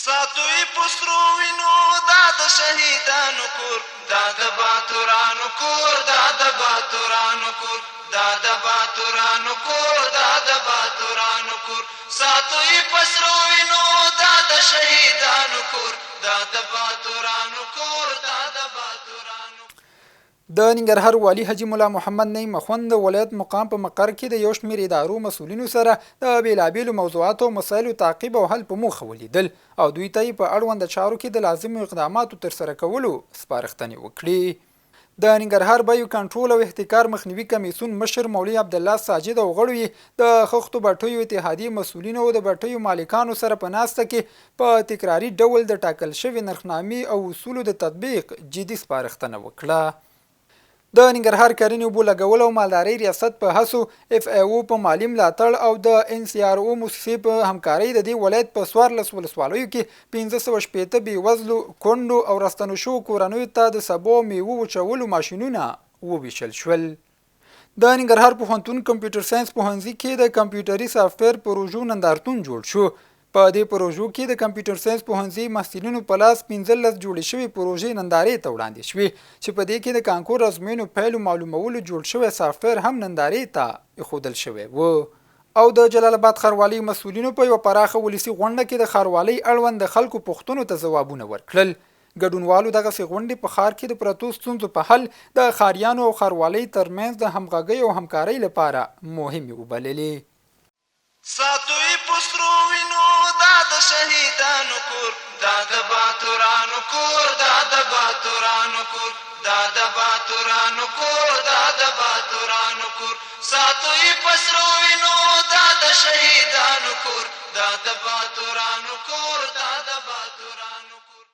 ساتو یې په سرو وینو دا د شهیدانو کور، دا د باتورانو کور، دا د باتورانو کور، دا د باتورانو کور، دا د باتورانو کور. ساتو یې په سرو وینو دا د شهیدانو کور، دا د باتورانو کور، دا د باتورانو. د ننګرهار والي حاجي ملا محمد نعیم اخوند د ولایت مقام په مقر کې د یو شمېر ادارو مسؤلینو سره د بېلابېلو موضوعاتو او مسایلو تعقیب او حل په موخه ولیدل او دوی ته یې په اړونده چارو کې د لازمو اقداماتو ترسره کولو سپارښتنې وکړې. د ننګرهار بیو کنټرول او احتکار مخنیوي کمیسیون مشر مولوي عبدالله ساجد او غړو یې د خښتو بټیو اتحادیې مسؤلینو او د بټیو مالکانو سره په ناسته کې په تکراري ډول د ټاکل شوې نرخنامې او اصولو د تطبیق جدي سپارښتنه وکړه. د ننګرهار کرنې، اوبو لګولو او مالدارۍ ریاست په هڅو، اف ای او په مالي ملاتړ او د ان سي آر او موسسې په همکارۍ د دې ولایت په 14 ولسوالیو کې 560 بېوزلو، کونډو او راستنو شوو کورنیو ته د سبو او میوو وچولو ماشینونه وویشل شول. د ننګرهار پوهنتون کمپیوټر ساینس پوهنځي کې د کمپیوټري سافټویر پروژو نندارتون جوړ شو. په دې پروژو کې د کمپیوټر ساینس پوهنځي محصلینو په لاس 15 جوړې شوې پروژې نندارې ته وړاندې شوې، چې په دې کې د کانکور ازموینو پایلو معلومولو جوړ شوی سافټویر هم نندارې ته ایښودل شوی و. او د جلال اباد ښاروالۍ مسؤلینو په یوه پراخه ولسي غونډه کې د ښاروالۍ اړوند د خلکو پوښتنو ته ځوابونه ورکړل. ګډونوالو دغسې غونډې په ښار کې د پرتو ستونزو په حل د ښاریانو او ښاروالۍ ترمنځ د همغږۍ او همکارۍ لپاره مهمې وبللې. ساتو یې په سرو وینو دا د شهیدانو کور، دا د باتورانو کور، دا د باتورانو کور، دا د باتورانو کور، دا د باتورانو کور. ساتو یې په سرو وینو دا د شهیدانو کور، دا د باتورانو کور، دا